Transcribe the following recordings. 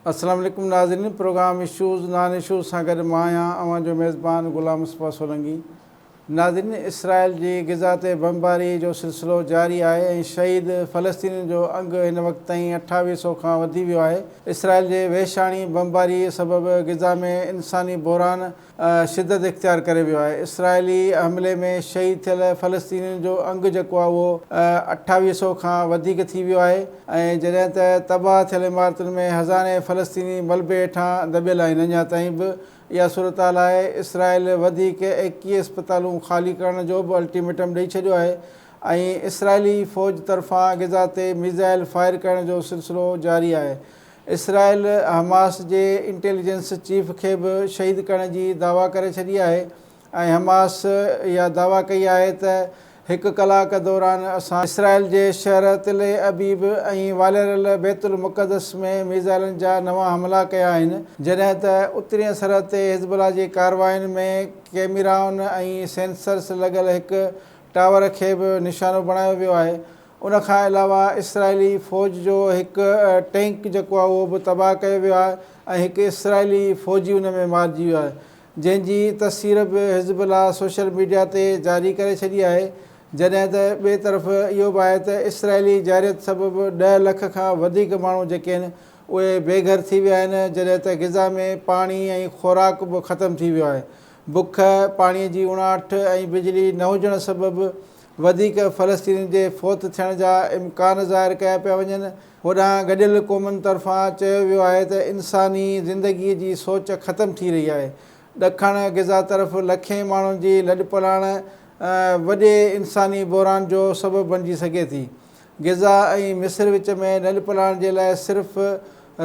السلام عليڪم ناظرين پروگرام اشوز نان اشوز سان گڏ مان آهيان اوهان جو ميزبان غلام مصطفيٰ سولنگي ناظرين اسرائيل جي غزه تي بمباري جو سلسلو جاري آهي ۽ شهيد فلسطينين جو انگ هن وقت تائين اٺاويهه سئو کان وڌي ويو آهي اسرائيل جي وحشاڻي بمباري سبب غزه ۾ انساني بحران شدت اختيار ڪري ويو آهي. اسرائيلي حملي ۾ شهيد ٿيل فلسطينين جو انگ جيڪو آهي اهو اٺاويهه سئو کان وڌيڪ ٿي ويو آهي ۽ جڏهن ته تباهه ٿيل عمارتن ۾ هزارين فلسطيني ملبي هيٺان دٻيل آهن اڃا تائين به اها صورتحال آهي. اسرائيل وڌيڪ ايڪيهه اسپتالون خالي ڪرڻ جو به الٽيميٽم ڏئي ڇڏيو آهي ۽ اسرائيلي فوج طرفان غزه تي ميزائل فائر ڪرڻ جو سلسلو جاري آهي. اسرائيل حماس جي انٽيليجنس چيف کي به شهيد ڪرڻ جي دعويٰ ڪري ڇڏي آهي ۽ حماس اها دعويٰ ڪئي آهي ته هڪ ڪلاڪ دوران اسان اسرائيل جي شهر تل ابيب ۽ والاريل بيت المقدس ۾ ميزائلن جا نوان حملا ڪيا آهن جڏهن ته اترين سرحد تي حزب الله جي ڪاررواين ۾ ڪئميرائن ۽ سينسرز لڳل هڪ ٽاور کي به نشانو بڻايو ويو آهي. ان کان علاوه اسرائيلي فوج جو هڪ ٽينڪ جيڪو آهي اهو به تباهه ڪيو ويو آهي ۽ هڪ اسرائيلي فوجي ان ۾ مارجي ويو آهي جنهن جي تصوير به حزب الله سوشل ميڊيا تي جاري ڪري ڇڏي آهي جڏهن ته ٻئي طرف اهو به آهي ته اسرائيلي جارحيت سبب ڏهه لک کان وڌيڪ ماڻهو جيڪي آهن اهي بي گهر ٿي ويا آهن جڏهن ته غزه ۾ پاڻي ۽ خوراڪ به ختم ٿي ويو آهي بک، پاڻي جي اڻاٺ ۽ بجلي نه هجڻ سبب وڌيڪ فلسطينين جي فوت ٿيڻ جا امڪان ظاهر ڪيا پيا وڃن. هوڏانهن گڏيل قومن طرفان چيو ويو آهي ته انساني زندگي جي سوچ ختم ٿي رهي آهي. ڏکڻ غزه طرف لکين ماڻهن جي لڏپلاڻ وڏي انساني بحران جو سبب بڻجي سگهي ٿي. غزه ۽ مصر وچ ۾ لڏپلاڻ جي لاء صرف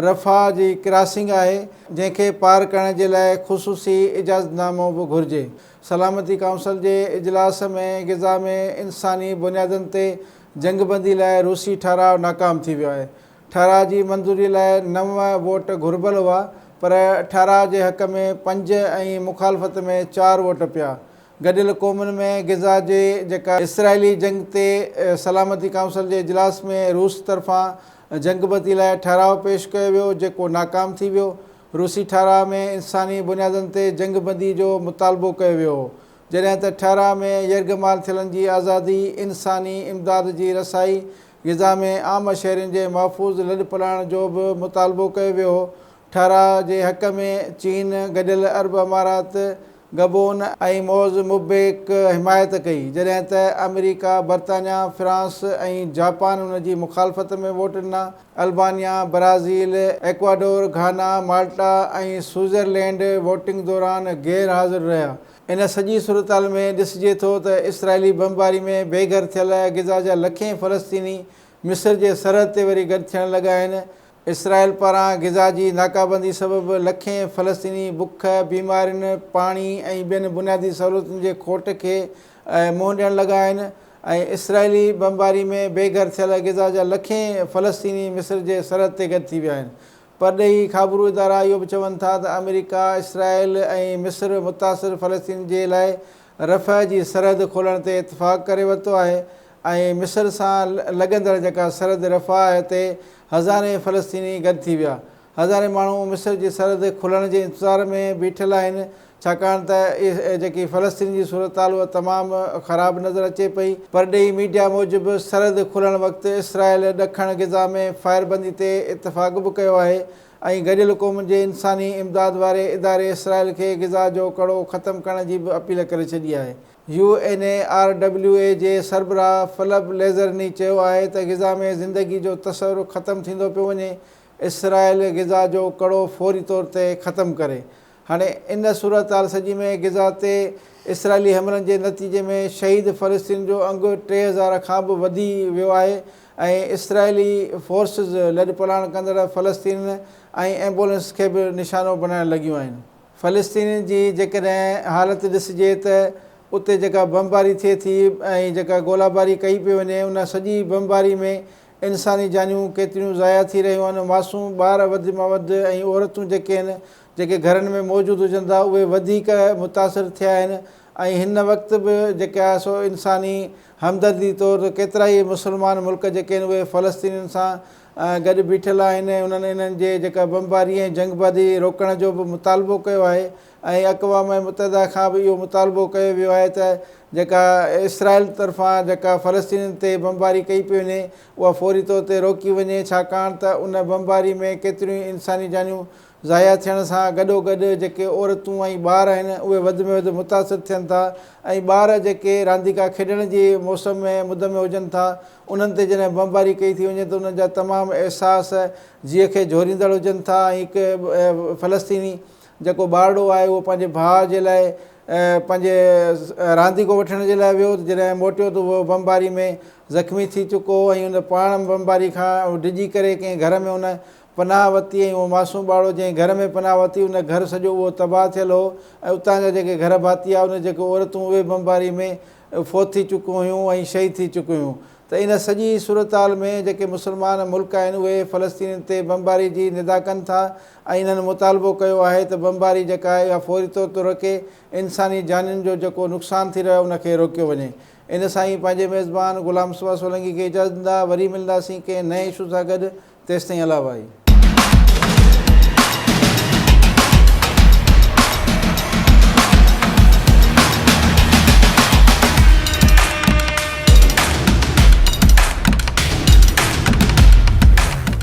رفح جي ڪراسنگ آهي، جنهن کي پار ڪرڻ جي لاء خصوصي اجازتنامو به گهرجي. سلامتي ڪائونسل جي اجلاس ۾ غزه ۾ انساني بنيادن تي جنگبندي لاء روسي ٺهراء ناڪام ٿي ويو آهي. ٺهراء جي منظوري لاء نو ووٽ گهربل هئا، پر ٺهراء جي حق ۾ پنج ۽ مخالفت ۾ چار ووٽ پيا. گڏيل قومن ۾ غزه جي جيڪا اسرائيلي جنگ تي سلامتي ڪائونسل جي اجلاس ۾ روس طرفان جنگبندي لاء ٺهراء پيش ڪيو ويو جيڪو ناڪام ٿي ويو. روسي ٺهراء ۾ انساني بنيادن تي جنگبندي جو مطالبو ڪيو ويو هو جڏهن ته ٺهراء ۾ يرغمال ٿيلن جي آزادي، انساني امداد جي رسائي، غزه ۾ عام شهرين جي محفوظ لڏپلاڻ جو به مطالبو ڪيو ويو هو. ٺهراء جي حق ۾ چين، گڏيل عرب امارات، گبون ۽ موز مبيڪ حمايت ڪئي، جڏهن ته آمريڪا، برطانيا، فرانس ۽ جاپان ان جي مخالفت ۾ ووٽ ڏنا. Albania, Brazil, Ecuador, Ghana, Malta ۽ Switzerland voting دوران غير حاضر رهيا. ان سڄي صورتحال ۾ ڏسجي ٿو ته اسرائيلي بمباري ۾ بي گهر ٿيل غزه جا لکين فلسطيني مصر جي سرحد تي وري گڏ ٿيڻ لڳا آهن. اسرائيل پاران غزه جي ناڪابندي سبب لکين فلسطيني بک، بيمارين، پاڻي ۽ ٻين بنيادي سهولتن جي کوٽ کي منهن ڏيڻ لڳا آهن ۽ اسرائيلي بمباري ۾ بي گهر ٿيل غزه جا لکين فلسطيني مصر جي سرحد تي گڏ ٿي ويا آهن. پرڏيهي خابرو ادارا اهو به چون ٿا ته آمريڪا، اسرائيل ۽ مصر متاثر فلسطين جي لاء رفح جي سرحد کولڻ تي اتفاق ڪري ورتو آهي ۽ مصر سان لڳندڙ جيڪا سرحد رفح آهي تي هزارين فلسطيني گڏ ٿي ويا. هزارين ماڻهو مصر جي سرحد کلڻ جي انتظار ۾ بيٺل آهن ڇاڪاڻ ته جيڪي فلسطين جي صورتحال اها تمام خراب نظر اچي پئي. پرڏيهي ميڊيا موجب سرحد کلڻ وقت اسرائيل ڏکڻ غزه ۾ فائربندي تي اتفاق به ڪيو آهي ۽ گڏيل قومن جي انساني امداد واري اداري اسرائيل کي غزه جو ڪڙو ختم ڪرڻ جي به اپيل ڪري ڇڏي آهي. U N A R W A جي سربراهه فلپ ليزرني چيو آهي ته غزه ۾ زندگي جو تصور ختم ٿيندو پيو وڃي، اسرائيل غزه جو ڪڙو فوري طور تي ختم ڪري. هاڻي ان صورتحال سڄي ۾ غزه تي اسرائيلي حملن جي نتيجي ۾ شهيد فلسطينين جو انگ 3000 کان به وڌي ويو آهي ۽ اسرائيلي فورسز لڏپلاڻ ڪندڙ فلسطينين ۽ ايمبولينس کي به نشانو بڻائڻ لڳيون آهن. فلسطينين جي جيڪڏهن حالت ڏسجي ته اتي جيڪا بمباري ٿئي ٿي ۽ جيڪا گولاباري ڪئي پئي وڃي ان سڄي بمباري ۾ انساني جانيون ڪيتريون ضايع ٿي رهيون آهن معصوم ٻار وڌ مان وڌ ۽ عورتون جيڪي آهن جيڪي گهرن ۾ موجود هجن ٿا اهي وڌيڪ متاثر ٿيا آهن ۽ هن وقت به جيڪي آهي سو انساني همدردي طور ڪيترائي مسلمان ملڪ جيڪي آهن اهي فلسطينين سان گڏ بيٺل آهن ۽ انهن انهن جي جيڪا بمباري ۽ جنگبندي روڪڻ جو به مطالبو ڪيو آهي ۽ اقوام متحده کان به اهو مطالبو ڪيو ويو آهي ته جيڪا اسرائيل طرفان جيڪا فلسطينين تي بمباري ڪئي پئي وڃي اها فوري طور تي روڪي وڃي ڇاڪاڻ ته ان بمباري ۾ ڪيتريون ئي انساني جانيون ضايع ٿيڻ سان گڏوگڏ جيڪي عورتون ۽ ٻار آهن اهي وڌ ۾ وڌ متاثر ٿين ٿا ۽ ٻار جيڪي رانديڪا کيڏڻ جي موسم ۾ مد ۾ هجن ٿا انهن تي جڏهن بمباري ڪئي ٿي وڃي ته انهن جا تمام احساس جيء کي جهوريندڙ هجن ٿا ۽ هڪ فلسطيني جيڪو ٻارڙو آهي اهو پنهنجي ڀاء جي لاء پنهنجي رانديڪو وٺڻ جي لاء ويو ته جڏهن موٽيو ته اهو بمباري ۾ زخمي ٿي چڪو هو ۽ ان پاڻ بمباري کان ڊڄي ڪري ڪنهن گهر ۾ ان پناهه ورتي ۽ اهو معصوم ٻارڙو جنهن گهر ۾ پناهه ورتي ان گهر سڄو اهو تباهه ٿيل هو ۽ اتان جا جيڪي گهر ڀاتي هئا ان جيڪي عورتون اهي بمباري ۾ فوت ٿي چڪيون هيون ۽ شهيد ٿي چڪيون هيون ته ان سڄي صورتحال ۾ جيڪي مسلمان ملڪ آهن اهي فلسطينين تي بمباري جي ندا ڪن ٿا ۽ انهن مطالبو ڪيو آهي ته بمباري جيڪا آهي اها فوري طور تي روڪي انساني جانين جو جيڪو نقصان ٿي رهيو آهي ان کي روڪيو وڃي. ان سان ئي پنهنجي ميزبان غلام مصطفيٰ سولنگي کي اجازت ڏيندا وري ملنداسين ڪنهن نئين اشو سان گڏ تيستائين الله واهي.